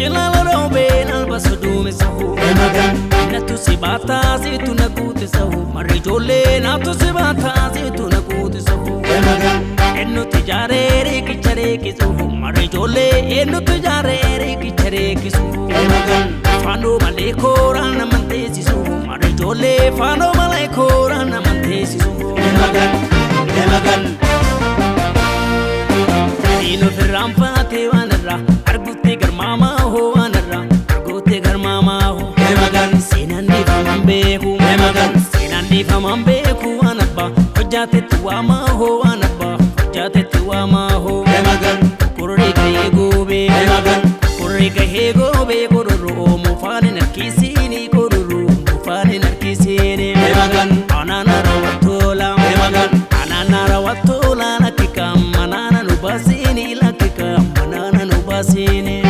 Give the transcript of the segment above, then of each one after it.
Cilala roobeen albasu duumisahu. Natu si baataa siitu na guutisahu. Marri ijoollee natu si baataa siitu na guutisahu. Eenyutu ijaaree riikicha reekisuhu. Marri ijoollee eenyutu ijaaree riikicha reekisuhu. Faanoo malee kooraan naman teessisuhu. Marri ijoollee faanoo malee kooraan naman teessisuhu. Diin ofirraan faatee waan irraa arguutti garmaamaa hoo waan irraa arguutti garmaamaa hoo. Seenaan dhiifaman beeku seenaan dhiifaman beeku waan abbaa hojjaatetti waamaa hoo waan abbaa hojjaatetti waamaa hoo. Kurri gahee goobee kurri gahee goobee kororoo muufaan harkisiini kororoo muufaan harkisiini. Anaana raawwatoola anaana raawwatoola lakkika manaana nu baasiini lakkika manaana nu baasiini.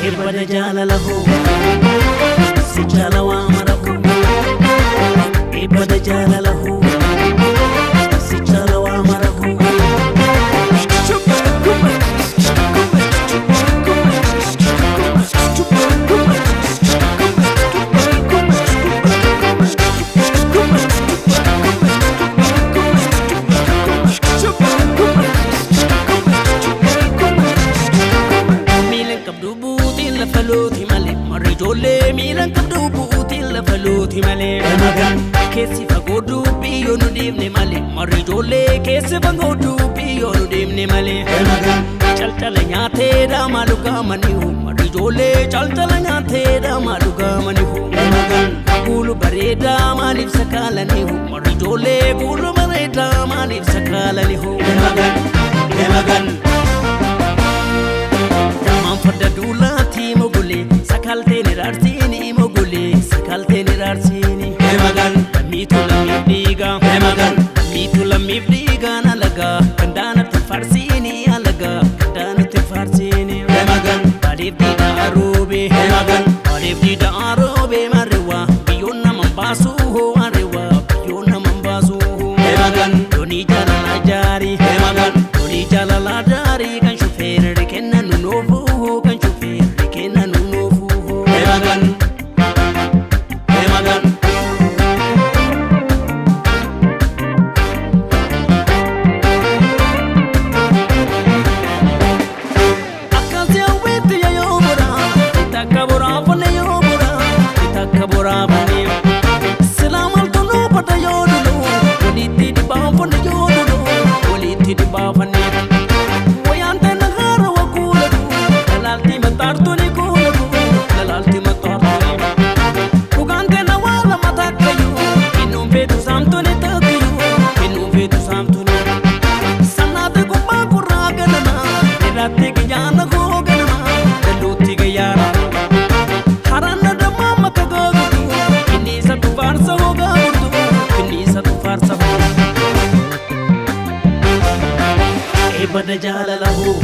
Eebada jaalala hoo si jaala waa mara hoo. Eebada jaalala hoo si jaala waa mara hoo. Miilan qabdu buutiin lafa looti malee marri ijoollee miilan qabdu buutiin lafa looti malee. Keessi fagoo dubbii yoo nu deemne malee marri ijoollee keessi fagoo dubbii yoo nu deemne malee. Calcala nyaatee daamaa dhugaamaniihu marri ijoollee calcala nyaatee daamaa dhugaamaniihu. Kuulu bareedaa maaliif sakaalaniihu marri ijoollee kuulu bareedaa maaliif sakaalaniihu. Maan farda duulaati mogolee sakalteen iraarsiini mogolee sakalteen iraarsiini. Lammiitu lammiif dhiigaa lammiitu lammiif dhiigaa alagaa gandaanatti faarsiini alagaa gandaanatti faarsiini. Baaleef diidaa roobee baaleef diidaa roobee marreewaa biyyoon naman baasuu hoo marreewaa biyyoon naman baasuu hoo. Doonii jaalala jaarii doonii jaalala jaarii kan shufeerri kenna nu noofuu kan shufeerri kenna nu noofuu. Akkasii hawwiitti yoo boraa itti boraa fonne yoo boraa itti boraa fonne. Silaa maaltu nu bada yoo dulu walitti dhibaa fonne yoo dulu walitti dhibaa fonne. Wayaan ta'e haara waa kuulatu lalaalti mataartu ni kuulatu lalaalti mataartu ni. Dhugaan ta'e waa lama takkayyuu innuun feetu saamtu ni takkayyuu innuun feetu saamtu ni. Sanaati gubbaa gurraa ganama irratti gayyaana koo ganama dalluutti gayyaana. Haranna dammaa maka googutu kinniisa tufaarsa hoo gaagurtu kinniisa tufaarsa hoo. Eebada jaalala hoo